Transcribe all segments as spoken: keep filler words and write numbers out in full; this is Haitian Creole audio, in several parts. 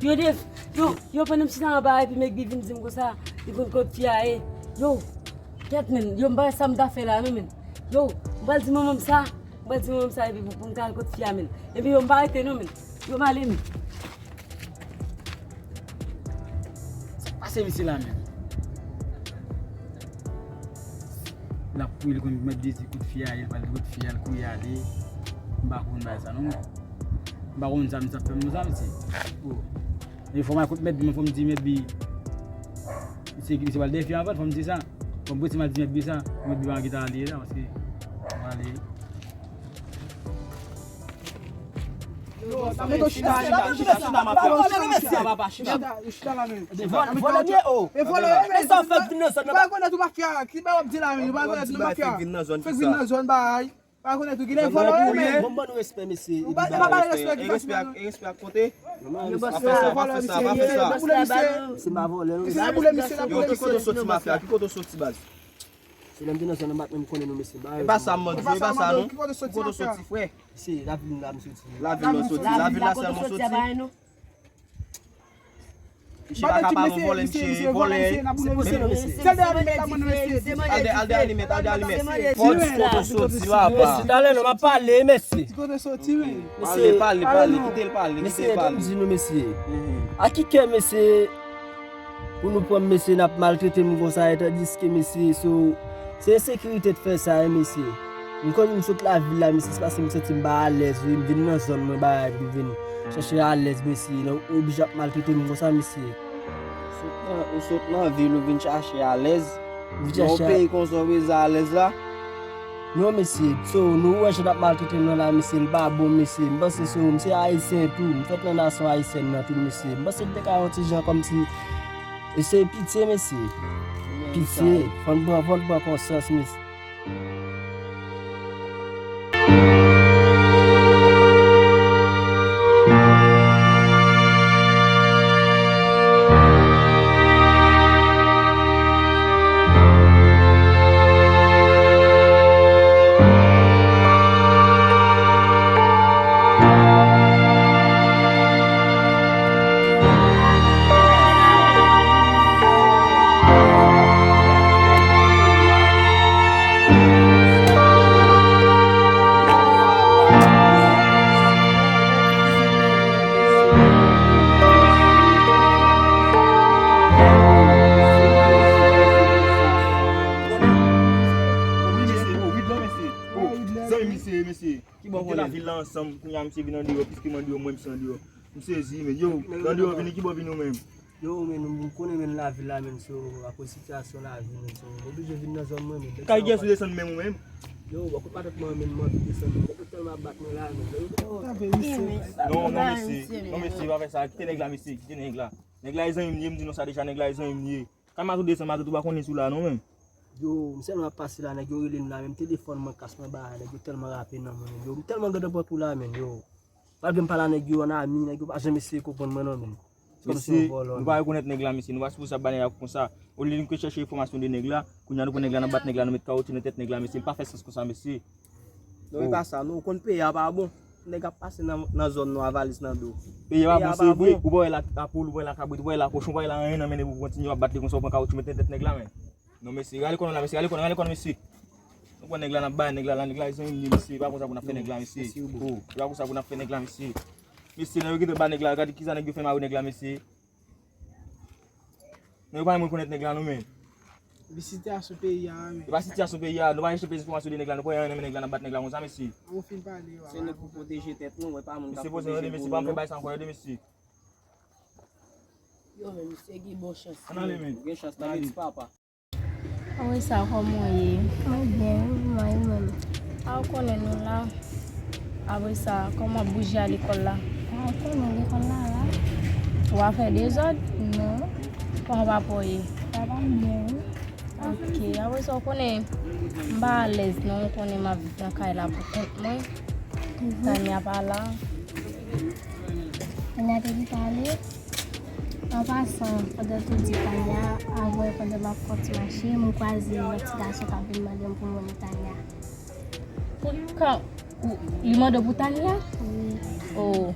yo de, yo, yo pandan m chita anba epi Megbi vin di m konsa, li konn kot fi a ye. Yo, kèt men, yo m pa wè sa m ta fè la non men. Yo, m pral di manman m sa, m pral di manman m sa epi pou, pou m ka al kot fi a men. Epi yo m pa rete non men. Yo m ale men. Sa k pase misye la menm? L ap kouri, li konn mèt dezi kout fi a, li pral kout fi a, l kouri ale. M pa konn bagay sa non mwen. M pa konn sa misye ap fè m konsa misye. Oh. E fò m al kot mèt bi, fò m di mèt bi. Misye, misye pral defi anvan, fò m di sa. Fò m prese m al di mèt bi sa. Mèt bi pa gen tan ale la, paske m ale. Yo, sa mete w chita, chita, chita, chita, mafya. Chita, papa, chita. Chita, chita la, men. Vòlè, vòlè, vòlè, men. E sa w fè vin nan zòn nan. Ou pa konèt ou mafya, ki bagay w ap di la, men. Ou pa konèt nou mafya. Fèk vin nan zòn, fèk vin nan zòn, bay. Pa konèt ou, ki lè vòlè, men. Bon, bon, respè, mesye. Ou pa, ou pa bay respè, ki respè, respè ak kote? Yo, pa fè sa, pa fè sa, pa fè sa. Se pa vòlè, non. Se pa vòlè, mesye. Yo, ki kote w soti, mafya? Ki kote w soti, baz? Se lè m te nan zòn nan, m pa t menm konnen non, mesye. E pa sa m mande, e pa sa non. Ki kote w soti, frè? Se lavil la m soti. Lavil la w soti, lavil la sèlman w soti. Misye pa ka pa bon vòlè, misye vòlè. Se pou se non, mesye. Al dèyè alimèt, al dèyè alimèt, al dèyè alimèt. Fò di kote w soti, papa. Mesye, talè non, m ap pale, mesye. Pale, pale, pale, kite l pale, kite l pale. Mesye, tann di nou, mesye. A ki kè, mesye? Pou nou pran m, mesye, n ap maltrete m konsa, e tandiske, mesye, so, se ensekirite t fè sa, wi, mesye. M konn m sot lavil la, mesye, se paske m santi m pa alèz, wi, m vin nan zòn mwen, bagay, m vin chèche alèz, mesye, nan, ou oblije ap maltrete m konsa, mesye. Ou sot nan, ou sot nan vil, ou vin chache alèz. Nan yon peyi konsa, ou bezwen alèz la. Non, mesye, so, nou wè jan n ap maltrete m nan la, mesye, li pa bon, mesye. M panse, so, m se ayisyen tou, m fèt nan nasyon ayisyèn nan tou, mesye. M panse m te ka yon ti jan kòmsi, mesye, pitye, mesye. Pitye, fò n pran, fò n pran konsyans, mesye. Zanmi misye, mesye. Kite lavil la ansanm, kounye a misye vin andeyò, piske m andeyò, mwen misye andeyò. M sezi, men. Yo, andeyò vini, kibò vini ou menm? Yo, men, nou, nou konnen, men, lavil la, men, so, akoz sitiyasyon lavi, men, so, m oblije vin nan zòn mwen, men. Kay kiyès ou desann menm ou menm? Yo, bò kot patèt mwen, men, m anvi desann, men, bò kot tèlman ap bat mwen la, men. Non, non, mesye. Non, mesye, pa fè sa. Kite nèg la, mesye. Kite nèg la. Nèg la e zanmi m ye, m di nou sa deja, nèg la e zanmi m ye. Kay mato desann, mato tou pa konnen sou la, non, menm. Yo, m sèlman ap pase la, nèg yo rele m la, menm telefòn mwen, kas mwen ba, nèg yo tèlman rape nan mwen, men. Yo, m tèlman gentan pran kou la, men, yo. Malgre m pale a nèg yo an ami, nèg yo pa janm eseye konprann mwen non, men. Se kòmsi yon vòlò, nou pa rekonèt nèg la, mesye. Nou pa sipoze ap bay nèg la kou konsa. Olye nou te chèche enfòmasyon de nèg la, kounye a nou pran nèg la, n ap bat nèg la, nou met kawotye nan tèt nèg la, mesye. Li pa fè sans konsa, mesye. Non, e pa sa, non. Ou konn peyi a pa bon. Nèg ap pase nan, nan zòn nou a valiz nan do. Peyi a pa bon, se vre. Ou pa wè la poul, ou pa wè la kabrit, ou pa wè la kochon, ou pa wè la anyen nan men nèg ou kontinye ap bat li konsa, ou pran kawotye met nan tèt nèg la, men. Non, mesye, rale kò nou la, mesye, rale kò nou, rale kò nou, mesye. Nou pran nèg la, n ap bay nèg la, la, nèg la, se yon mesye, pa konsa pou n ap fè nèg la, mesye. Oh, pa konsa pou n ap fè nèg la, mesye. Mesye, nèg yo gentan ba nèg la, gade kisa nèg yo fè mari nèg la, mesye. Nèg yo pa menm rekonèt nèg la, non, men. Li sitiyasyon peyi a, men. E pa sitiyasyon peyi a, nou pa chèche plis enfòmasyon de nèg la, nou pran anyen nan men nèg la, n ap bat nèg la konsa, mesye. An, ou fin pale, papa. Se nou pou pwoteje tèt nou, e pa moun k ap pwoteje nou, non. Mesye, poze, mesye, pa fè bay sa ankò, tande, mesye. Yo, men, misye gen bon chans. Ann ale, men. Ou gen chans, tande ti papa. Apre sa, kòman w ye? Mwen byen, wi, mwen menm. A, ou konnen nou la. Apre sa, kòman w ap bouje al lekòl la? A, ou konnen lekòl la, la. Ou pa fè dezòd? Non. Kòman papa w ye? Papa m byen, wi. Ok, apre sa, w konnen, m pa alèz non, w konnen m ap viv nan kay la pou kont mwen. Mhm. Tania pa la. Tania te kite ale. An pasan, pandan tou di Tania, avè pandan m ap fè ti mache, m kwaze yon ti gason k ap vin mande m pou m renmen Tania. Pou ka, ou, li mande w pou Tania? Wi. Oh.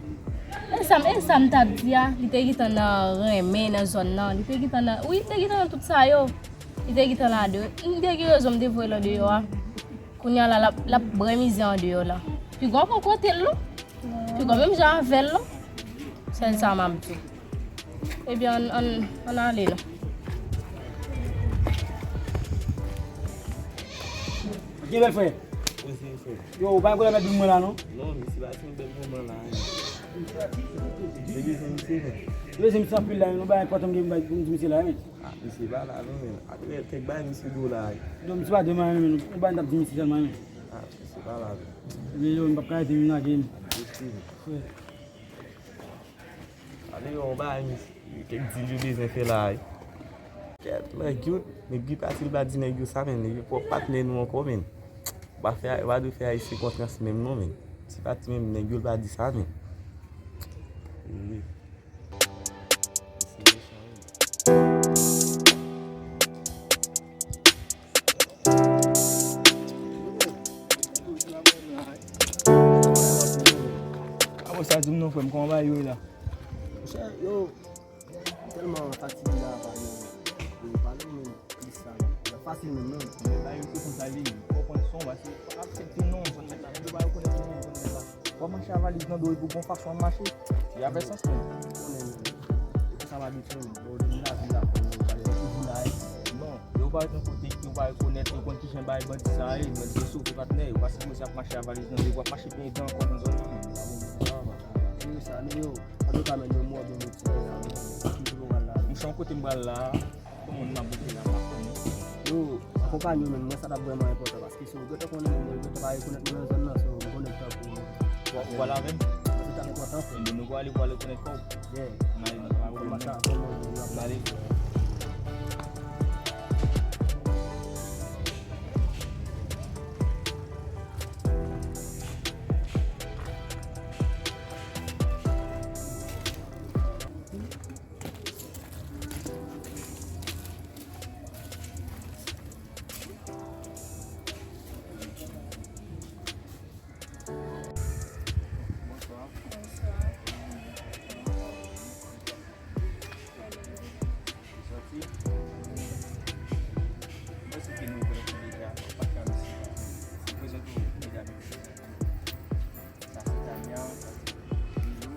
E sa, e sa m t ap di a, li te gentan nan renmen nan zòn nan. Li te gentan nan, wi, li te gentan nan tout sa yo. Li te gentan la de. M te gen rezon, m te voye l andeyò a. Kounye a la, l ap, l ap bwè mizè andeyò la. Piga w pran kote l non. Piga w menm jan avè l non. Sèl sa m ap di w. Ebyen, ann, ann, ann ale non. Gen bèl frè. Wi, se frè. Yo, ou pa gen pwoblèm avèk doum mwen la non? Non, misye pa ti bèl moman la. Depi se misye men. Yo, se misye anpil la, nou bay enpòtan gen bay pou di misye la men. Ah, misye pa la non men. Atè kèk bay misye do la. Non, misye pa de mwen men, ou bay n t ap di misye sèlman men. Ah, misye pa la non. Ebyen yo, m p ap ka rete m lage m. Frè. Ale yo, yon bagay, misye, kèk dil yo bezwen fè la, wi. Kèt, nèg yo, nèg yo pati, l pa di nèg yo sa, men nèg yo pwòp patnè nou ankò, men. Yo pa fè, yo pa dwe fè Ayisyen konfyans menm non, men. Ti pati menm, nèg yo, l pa di sa, men. Wi. Misye mechan, wi. Apo sa di m non, frè m, kòman bagay yo ye la? Monchè, yo, m tèlman fatige la, pa yo, yo pale menm plis sa, yo. Fasil menm non. Men bagay yo se konsa li ye. Fò w pran son, paske w pa ka aksepte non, zòn nèt la, nèg yo pa rekonèt ou menm, zòn nèt la. W ap mache a valiz nan do epi w gon fason w ap mache. Li ap fè sans menm. Ou konnen menm. E pou sa m abitye menm. Bon, depi lavi la, fò w pale toujou la, e. Non, yo parèt yon kote ke yo pa rekonèt, yo konn kijan bagay bandi sa ye, bandi yo sove patnè, yo pa sipoze ap mache a valiz nan do, w ap mache plen dan ankò nan zòn nan menm. Yo pa bon pou sa, pa. Yo sa, men yo, antouka, men yo mò, bon, yo ti, yo pa bon. Toujou moral la. Monchè, yon kote m pral la. Kòman moun nan boute la, m pa konnen. Yo, akonpaye yo menm, mwen sa t ap vrèman enpòtan, paske si yo gentan konnen mwen, yo gentan pa rekonèt mwen nan zòn nan, so, m konnen k tankou. Ou, ou pral avè m? Mwen se t ap enpòtan, frè. Ebyen, nou pral ale, pral rekonèt kò w. Yeah. N ale, nou pa pwoblèm non. N ale. Bonswa. Bonswa. Ou sòti? Mwen site nou rekonèt ou deja, ou pa t ka mesi. Ou prezante w deja, men prezante w. Sa se Tania, sa se Milo.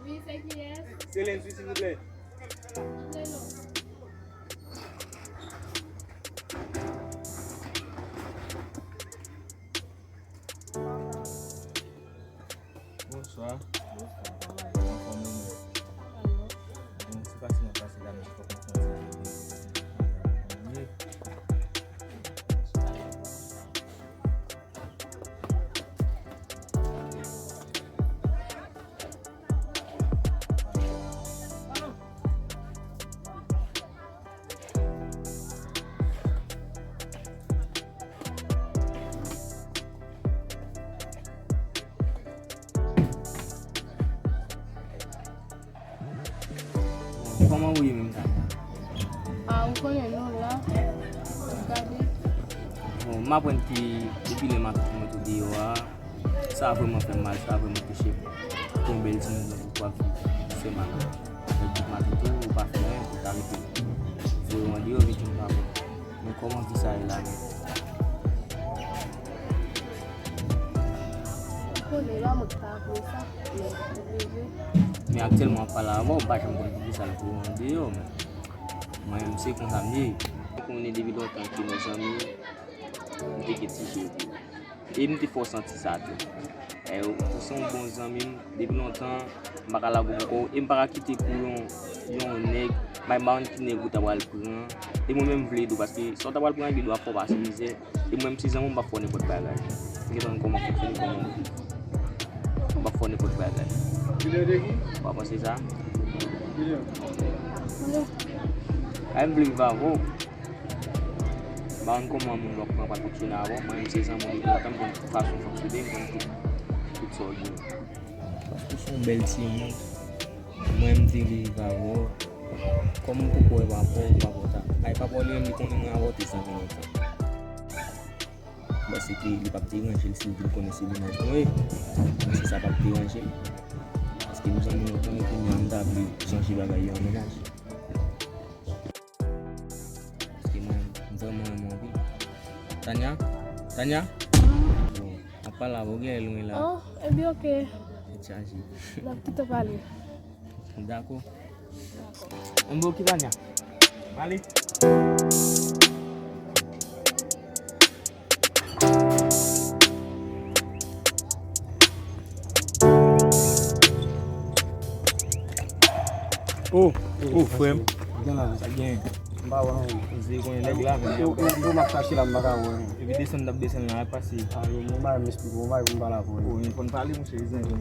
Wi, se kiyès? Se Lenzi, silvouplè. Antre non. Bonswa. Bonswa, kòman w ye? Anfòm ou menm? Anfòm non. Bon, se pase nan pase la, men fòk nou konn sa ki gen pou fè. Kòman ou ye menm, Tania? Ah, ou konnen nou la. Gade. Bon, m aprann ke depi lè m ak mwen tou deyò a, sa vrèman fè m mal, sa vrèman touche m. Pou yon bèl timoun nan pou w ap viv sèman. Mato tou, ou pa fè anyen pou ta mete voye w andeyò, vin jwenn papa. Men kòman vi sa ye la menm? Konnen pa mwen ki ta vle sa, men oblije. Men aktyèlman, ap pale avè w, m pa janm konn poukisa l voye w andeyò, men mwen menm, se konsa m ye. Ou konnen depi lontan ke nou zanmi, m te gen ti je pou ou. E m te fè w santi sa tou. E ou, ou se yon bon zanmi m, depi lontan, m pa ka lage w bò kò, e m pa ka kite pou yon, yon nèg, bay m pa konn ki nèg ou ta pral pran. E mwen menm m vle ede w, paske sa w ta pral pran, gen dwa fè w pase mizè. E mwen menm se zanmi w, m p ap fè w nenpòt bagay. M gentan konn kòman w fonksyone, kòman w viv. M p ap fè w nenpòt bagay. Ou pa panse sa? Ay, m vle viv avè w. M pa konn kòman moun w ap pran pral fonksyone avè w. Mwen menm se zanmi w depi lontan, m konn fason w fonksyone, m konn tout, tout sa w gen. Paske w se yon bèl timoun. Mwen, m te vle viv avè w. Kòm m poko wè papa w, papa w ta, ay, papa w li menm, li konnen mwen avè w te zanmi lontan. M panse ke li p ap deranje l si l vin konnen se mennaj mwen ye. M panse sa p ap deranje l. Paske nou zanmi lontan, men kounye a m ta vle chanje bagay yo an mennaj. Paske mwen, m vrèman renmen w anpil. Tania? Tania? Bon, m ap pale avè w, ou genlè lwen la. Oh, ebyen, oke. Tèt chaje. N ap kite w pale. Dakò. Dakò. Bon, oke, Tania. M ale. Oh, oh, frè m. Sa gen. M pa wè non. Ou se konnen nèg la, men ou, ou, ou m ap chache la, m pa ka wè non. Epi desann n ap desann la, ap pase. A, yo, mwen pa menm esplike w, mwen pa konn pale avè w. Oh, men fò n pale, monchè, zen. Mwen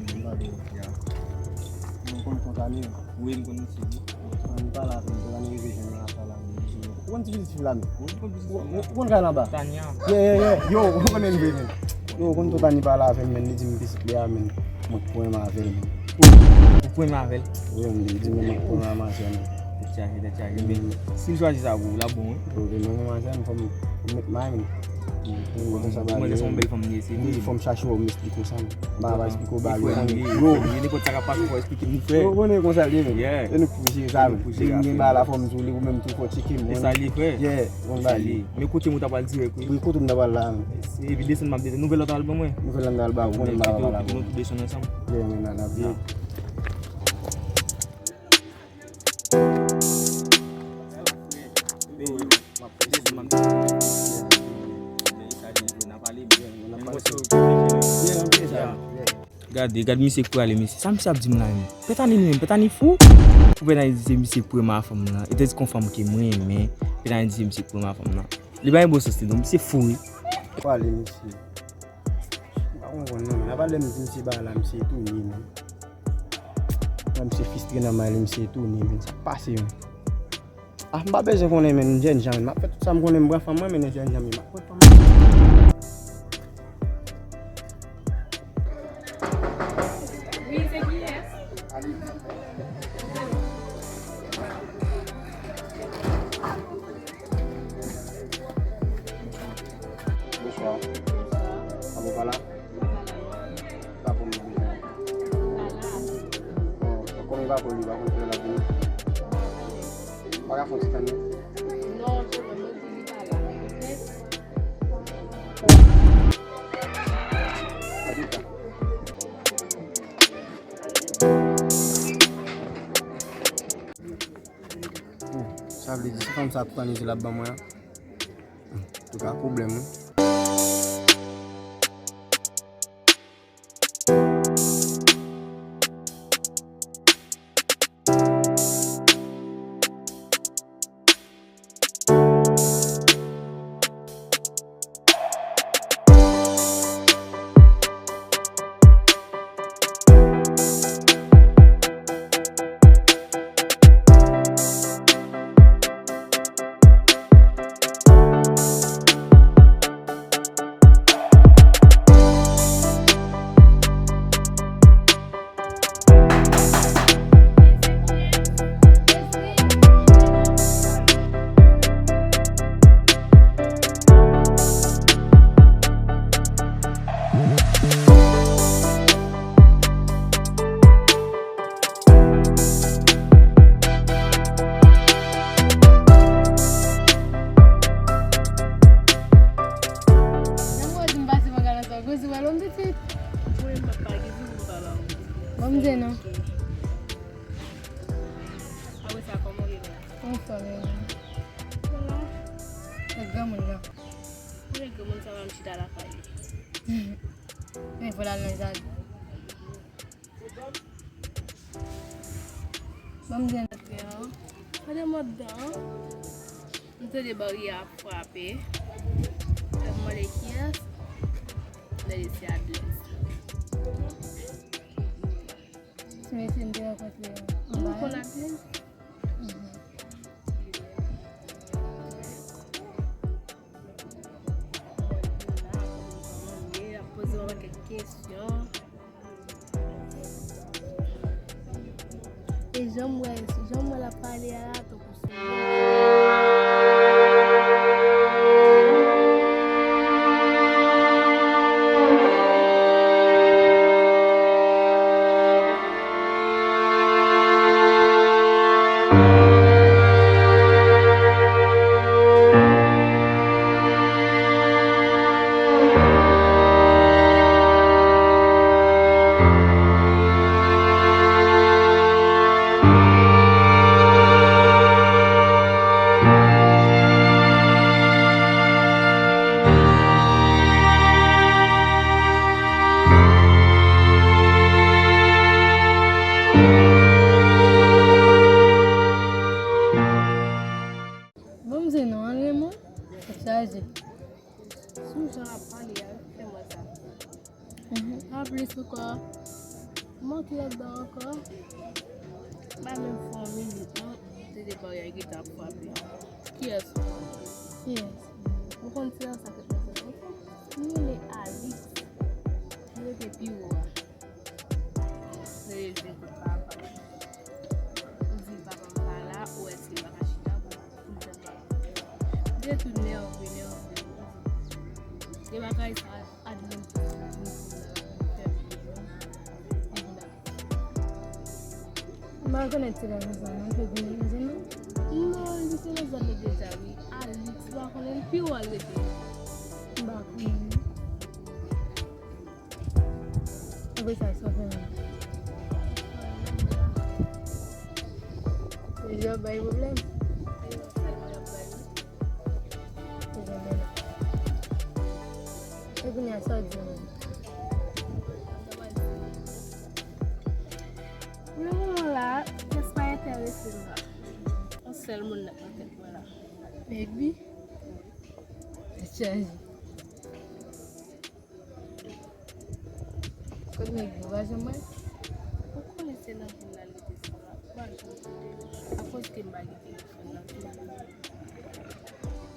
konn konn pale. Wi, m konn misye, wi. Ann pale avè m, ann rive jwenn nan afè la, men. Ou konn ti pitit fi la, men? Wi, m konn pitit fi la. Ou konn kay la anba? Tania. Yeah, yeah, yeah. Yo, ou konnen l vre, men. Yo, ou konn tonton Tani pale avè m, men. Li di m pitit li a, men. Mwen k pran avè l, men. Ou pran avè l? Wi, men. Li di m mwen k pran manzè, men. Tèt chaje, tèt chaje, men. Si l chwazi sa pou ou, l ap bon, wi. Yo, men mwen manzè, men fò m met may, men. Ou konnen sa bagay yo. Ou konnen se yon bèl fanm li ye, se vre. Wi, fò m chache w, m esplike w sa, men. M pa va esplike w bagay yo. Yo, nenpòt sa k ap pase, fò w esplike m, frè. Ou konnen konsa l ye, men. Yeah. E nou k pou jere sa, men. Si m gen bagay la, fò m di w li, ou menm tou fò w tcheke m. E sa l ye, frè. Yeah, bon bagay. Men kote m ou ta pral dirèk, wi. Wi, kote m ta pral la, men. Epi desann m ap desann. Nouvèl la w ta pral ban mwen? Nouvèl la m ta pral ba w, ou konnen m pa ka pale avè w. Nou tou desann ansanm. Yeah, men, n a, n a vye. Gade, gade misye k prale, mesye. Sa misye ap di m la menm? Pè Tani li menm, Pè Tani fou? Pou Pè Tani di se misye k premye fanm nan, e tandis ke yon fanm ke mwen renmen, Pè Tani di se misye k premye fanm nan. Li pa gen bon sans li non, misye fou wi. Prale, mesye. M pa konprann non, men apa lè m di misye bagay la, misye etone, men. Lè misye fistre nan may li, misye etone, men. Sa k pase, men? Ah, m pa bezwen konnen, men, jènjan, men. M ap fè tout sa m konnen, m pran fanm mwen, men, jènjan, men, m ap pran fanm mwen. Wi, se kiyès? Bonswa. Papa pa la? Sa pou mwen bezwen. Bon, kòm li pa konn, li pa konn kilè l ap vini. Pa ka fè yon ti tann non? Non, jènjan, mwen di li pa la. Oke? Pa di sa. Sa vle di, se fanm sa k pran li di l ap ban mwen an? Antouka, pwoblèm, wi. Vwala. Nèg granmoun nan. Mwen granmoun sa va m chita lakay li. Men fò l al nan jaden. Ban m di. Pandan m andedan an, m tande baryè a ap frape. Lè m mande kiyès, m tande se Adlès. Se mesye m te rankontre anba a. Ou konn Adlès? Mhm. Ap poze m yon pakèt kesyon. E jan m wè, jan m wè l ap pale a la, tankou se yon Bon, m di non, an renmen, sa chaje. Sou jan l ap pale a, wi, fè m wè sa. Mhm. Anplis ankò, manke lòt bò ankò. M pa menm fè yon minit non, m tande baryè a gentan ap frape. Kiyès ou konn? Kiyès? Ou konn ti nan sa fèt nan zòn nan? M rele Alix. M rete pi wo a. Rele l vin kot papa m. Ou di papa m pa la, ou èske l pa ka chita pou, pou l tann papa m? Detounen, nève, nève. Gen bagay sa, Adlès vin fè m. M pa rekonèt ti gason sa, non, ke vin nan zòn nan? Non, li te nan zòn nan deja, wi. Alix, m pa konnen, li pi wo al rete. M pa konnen. Apre sa, sa fè menm. Deja bay pwoblèm. Deja bay. E kounye a, sa w di menm? Pou le moman la, pyès pa enterese m la. Yon sèl moun nèt nan tèt mwen la. Baby. Tèt chaje. Kot nèg yo, pa janm wè? Ou konnen se nan vil la l rete sa la. Ou pa janm tande. Akoz ke m pa gen telefòn nan tou.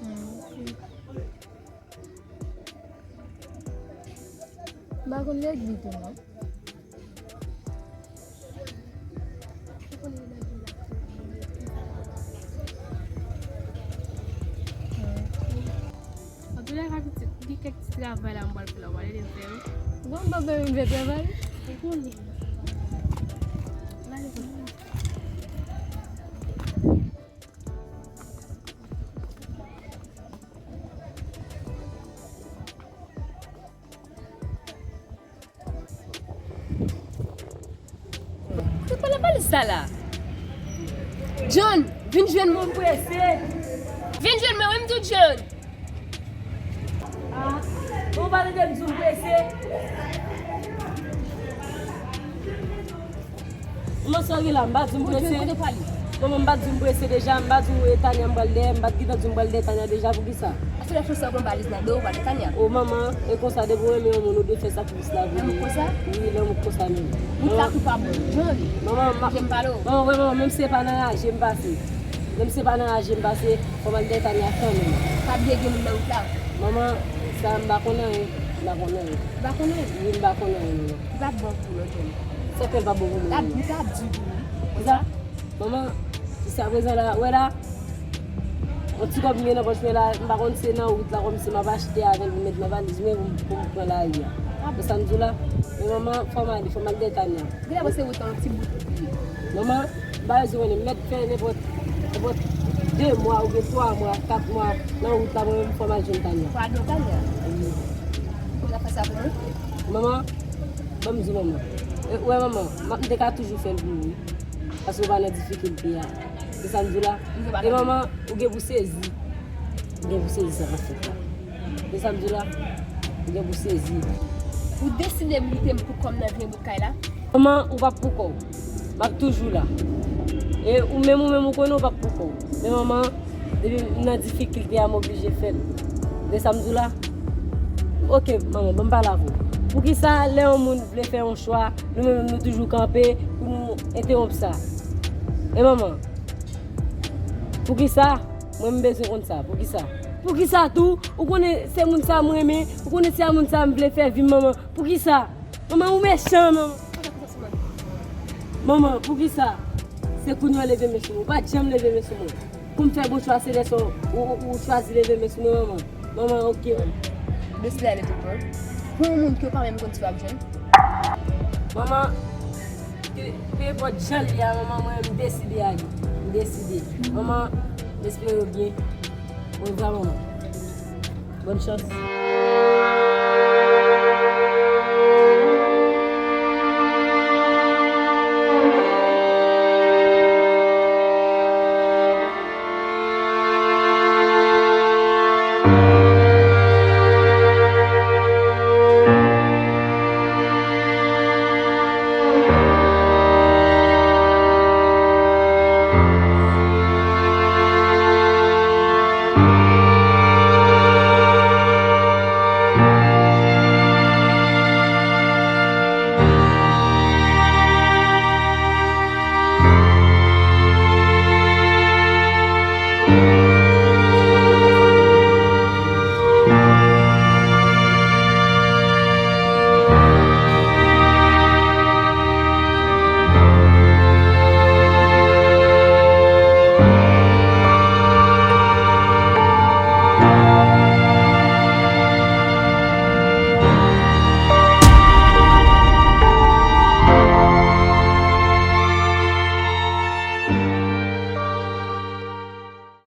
Hmm, ok. M pa konn nèg li tou non. Antoulèka, pitit, gen kèk ti travay la m pral fè la, w pral ede m fè yo. Bon, m pa bezwen vin fè travay. Ou konnen. N ale konsa. Se pa la valiz sa la. John, vin jwenn mwen, m prese. Vin jwenn mwen, wi, m di w, John. Ah, ou pa tande m di w m prese? Kòman sa w gen la? M pa di w m prese. Manman, m pa di w m prese deja, m pa di w, e, Tanya m pral dèyè, m pa t gentan di w m pral dèyè Tanya deja, poukisa? Paske lè chans sa w pran valiz nan do w, pral Tanya. O manman, e konsa, depi w renmen yon moun, ou dwe fè sakrifis la pou li. Lanmou konsa? Wi, lanmou konsa menm. Wout la tou pa bon. Jan li. Manman, ma-, Jan m pale w. Manman, wè manman, menm si se pa nan raje m pase. Menm si se pa nan raje m pase, fò m al dèyè Tanya kanmenm. Pa bliye gen moun nan wout la. Manman, sa m pa konn anyen, m pa konn anyen. Ou pa konn anyen? Wi, m pa konn anyen, manman. Li pa t bon pou lòt moun. Sa fè l pa bon pou mwen, manman? Li t ap di pou ou. Konsa? Manman, jiskaprezan la, wè la, yon ti kòb m gen nan pòch mwen la, m pa konn se nan wout la, kòmsi m ap achte avè l pou m met nan valiz mwen pou m, pou m pran lari a. Wè sa m di w la? Men manman, fò m ale, fò m al dèyè Tanya. Genlè se wout la yon ti bout. Manman, m pa bezwen konnen, m mèt fè nenpòt, nenpòt de mwa oubyen twa mwa, kat mwa nan wout la, mwen menm fò m al jwenn Tanya. Fò al jwenn Tanya? Wi. Ou konn ap fè sa pou mwen? Manman, ban m di w manman. E, wè manman, m ap, m te ka toujou fè l pou ou wi. Paske w pa nan difikilte a. Se sa m di w la. E manman, ou gen pou sezi. Ou gen pou sezi sa k ap fèt la. Se sa m di w la. Ou gen pou sezi. Ou deside kite m pou kò m nan vyen bout kay la? Manman, ou p ap pou kò w. M ap toujou la. E ou menm, ou menm, ou konnen ou p ap pou kò w. Men manman, depi m nan difikilte a, m oblije fè l. Se sa m di w la. Oke, manman, ban m pale avè w. Poukisa lè yon moun vle fè yon chwa, nou menm nou toujou kanpe pou nou entewonp sa? E manman, poukisa? Mwen m bezwen konn sa. Poukisa? Poukisa tou? Ou konnen se moun sa m renmen, ou konnen se a moun sa m vle fè vi m, manman. Poukisa? Manman, ou mechan, manman. Manman, poukisa? Se kounye a w leve men sou mwen. Ou pa t janm leve men sou mwen. Pou m fè bon chwa, se lè sa w, ou, ou, ou chwazi leve men sou mwen, manman. Manman, oke, manman. Deside ale tout bon. Pou yon moun ke w pa menm konn si w ap jwenn. Manman, ke, pe enpòt jan l ye a, manman, mwen, m deside ale. M deside. Manman, m espere w byen. Orevwa, manman. Bòn chans.